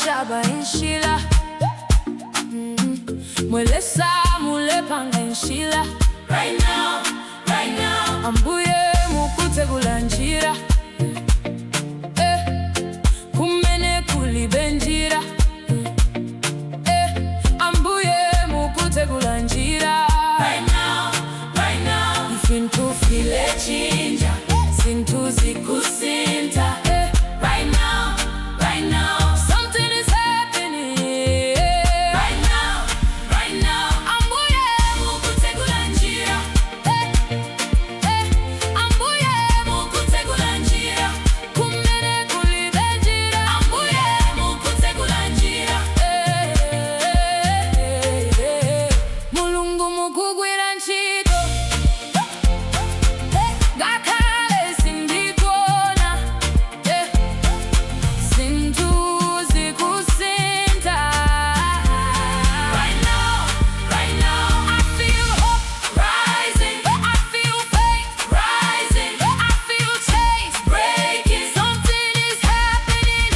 Apashaba inshila. Mwe Lesa mulepanga inshila. Right now, right now. Ambuye mukutsegula njira. Eh, kumene kulibe njira. Eh, Ambuye mukutsegula njira. Right now, right now. Ifintu filechinja, zinthu zikusintha. Eh, Right now, right now. Something is happening. Right now, right now. Ambuye Mukutsegula njira. Eh, eh, Ambuye Mukutsegula njira. Kumene kulibe njira. Ambuye mukutsegula njira. Eh, eh, eh, eh. Mulungu mukugwira ntchito. Ngakhale sindikuona. Eh, zinthu zikusintha. Right now, right now. I feel hope rising. I feel faith rising. I feel chains breaking. Something is happening.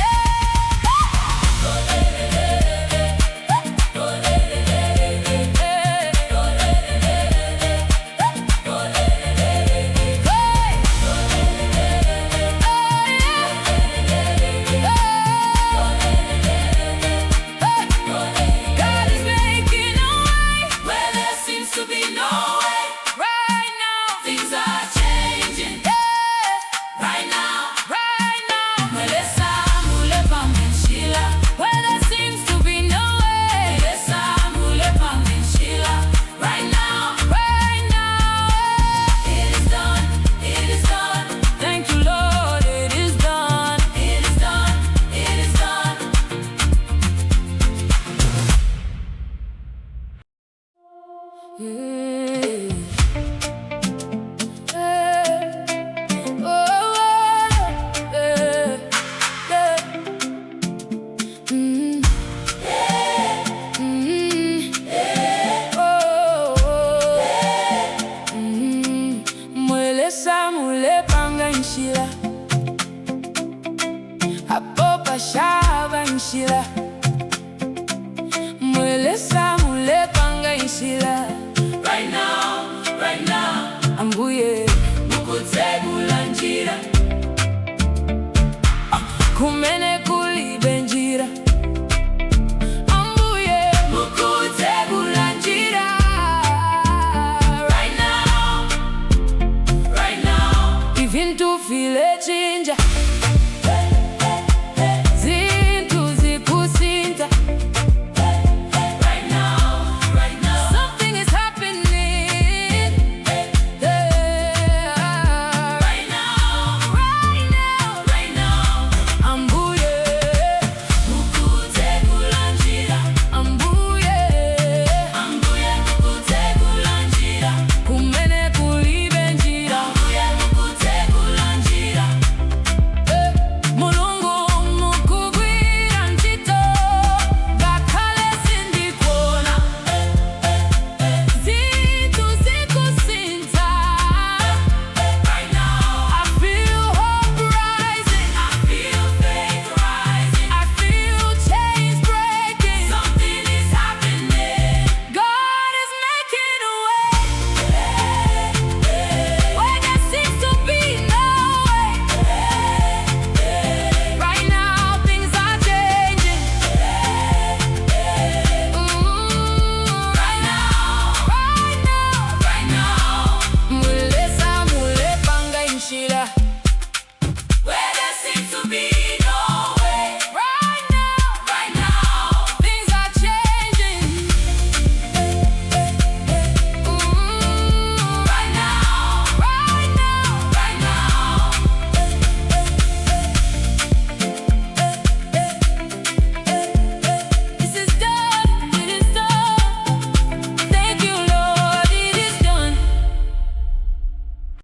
Hey. God is making a way where there seems to be no way. Right now. Things are changing. Yeah. Right now, right now. Mwe Lesa mulepanga inshila. Where there seems to be no way. Mwe Lesa mulepanga inshila. Right now, right now. It is done. It is done. Thank you, Lord. It is done. It is done. It is done.